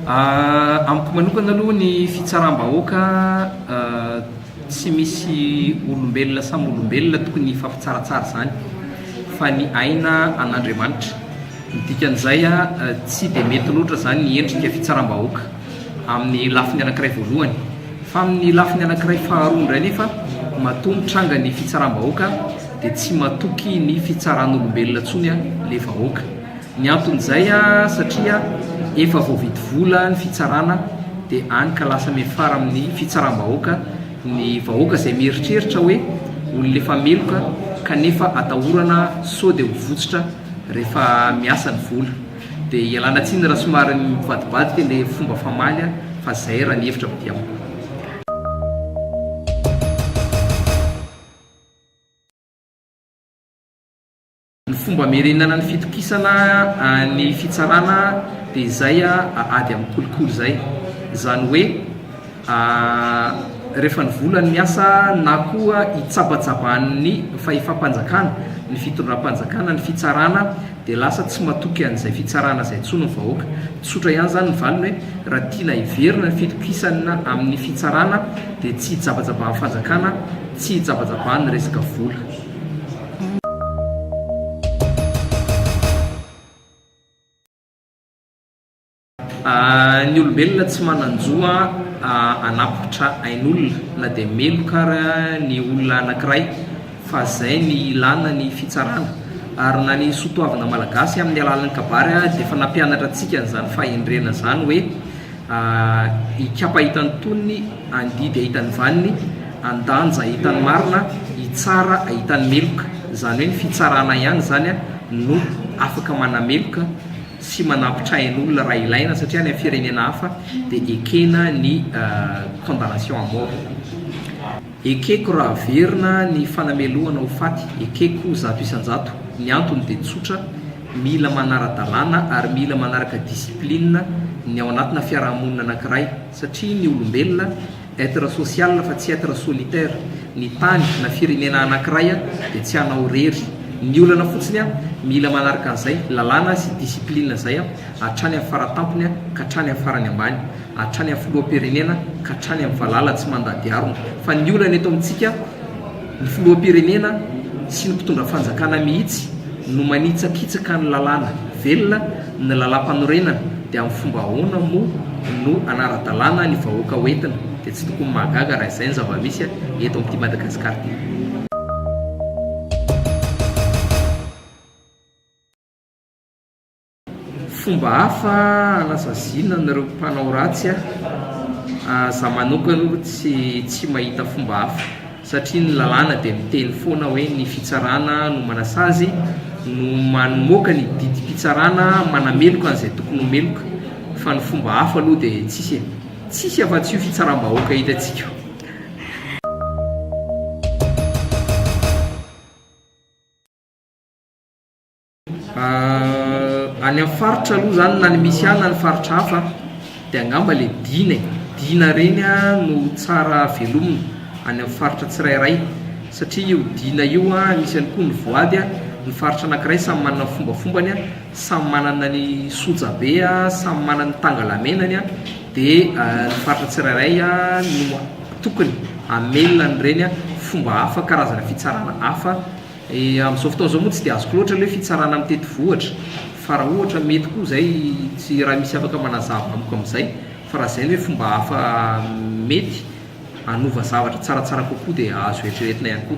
Amiko manokana aloha ny fitsaram-bahoaka tsy misy olombelona samy olombelona tokony hifampitsaratsara izany fa ny aina an'Andriamanitra. Ny dikan'izay tsy dia mety loatra izany ny endrika fitsaram-bahoaka amin'ny lafiny anankiray voalohany. Fa amin'ny lafiny anankiray faharoa indray anefa matoa mitranga ny fitsaram-bahoaka dia tsy matoky ny fitsaran'olombelona intsony ilay vahoaka. Ny anton'izay satria efa voavidy vola ny fitsarana dia any ka lasa miafara amin'ny fitsaram-bahoaka ny vahoaka izay mieritreritra hoe olona efa meloka kanefa atahorana sao dia ho votsotra rehefa miasa ny vola. Dia ialana tsiny raha somary mivadibadika ilay fomba famaly fa izay raha ny hevitra avy aty amiko. Ny fomba hamerenana ny fitokisana ny fitsarana dia izay ady amin'ny kolikoly izay. Izany hoe rehefa ny vola no miasa na koa itsabatsabahan'ny fahefam-panjakana, ny fitondram-panjakana, ny fitsarana dia lasa tsy matoky an'izay fitsarana izay intsony ny vahoaka. Tsotra ihany izany ny valiny hoe raha tiana hiverina ny fitokisana amin'ny fitsarana dia tsy hijabajabahan'ny fanjakana, tsy hijabajabahan'ny resaka vola. Ny olombelona tsy manan-jo hanapitra ain'olona na dia meloka ary ny olona anankiray fa zay ny ilana ny fitsarana ary na ny soatoavina malagasy amin'ny alalan'ny kabary dia efa nampianatra antsika an'izany fahendrena izany hoe Hikapa hahita ny tonony, handidy hahita ny vaniny, handanja hahita ny marina, hitsara hahita ny meloka. Izany hoe ny fitsarana ihany izany no afaka manameloka sy manampitra ain'olona raha ilaina satria any amin'ny firenena hafa dia ekena ny condamnation à mort. Ekeko raha averina ny fanamelohana ho faty, ekeko 100%. Ny antony dia tsotra, mila manara-dalàna ary mila manaraka discipline ny ao anatina fiaraha-monina anankiray satria ny olombelona être social fa tsy être solitaire, ny tany na firenena anankiray dia tsy hanao rery, ny olana fotsiny mila manaraka an'izay lalàna sy discipline izay hatrany amin'ny faratampony ka hatrany amin'ny farany ambany, hatrany amin'ny filoham-pirenena ka hatrany amin'ny valala tsy mandady harona fa ny olana eto amintsika Ny filoham-pirenena sy ny mpitondra fanjakana mihitsy no manitsakitsaka ny lalàna velona, ny lalàmpanorenana, dia amin'ny fomba ahoana moa no hanara-dalàna ny vahoaka hoentina? Dia tsy tokony mahagaga raha izay ny zava-misy eto amin'ity Madagasikara ity. Fomba hafa hanasaziana an'ireo mpanao ratsy a, za manokana aloha tsy tsy mahita fomba hafa satria ny lalàna dia miteny foana hoe ny fitsarana no manasazy no mamoaka ny didim-pitsarana manameloka an'izay tokony ho meloka fa ny fomba hafa aloha dia tsisy e, tsisy afa-tsy io fitsaram-bahoaka hitantsika io. Any amin'ny faritra aloha izany na ny misy ahy na ny faritra hafa dia angamba ilay dina e, dina ireny no tsara velomina any amin'ny faritra tsirairay satria io dina io misy ihany koa ny voady, ny faritra anankiray samy manana ny fombafombany, samy manana ny sojabe, samy manana ny tangalamenany dia ny faritra tsirairay no tokony hamelona an'ireny fomba hafa, karazana fitsarana hafa. Amin'izao fotoana izao moa tsy dia azoko loatra ilay hoe fitsarana mitety vohitra fa raha ohatra mety koa izay tsy raha misy afaka manazava amiko amin'izay fa raha izay ny hoe fomba hafa mety hanova zavatra tsaratsara kokoa dia azo eritreretina ihany koa.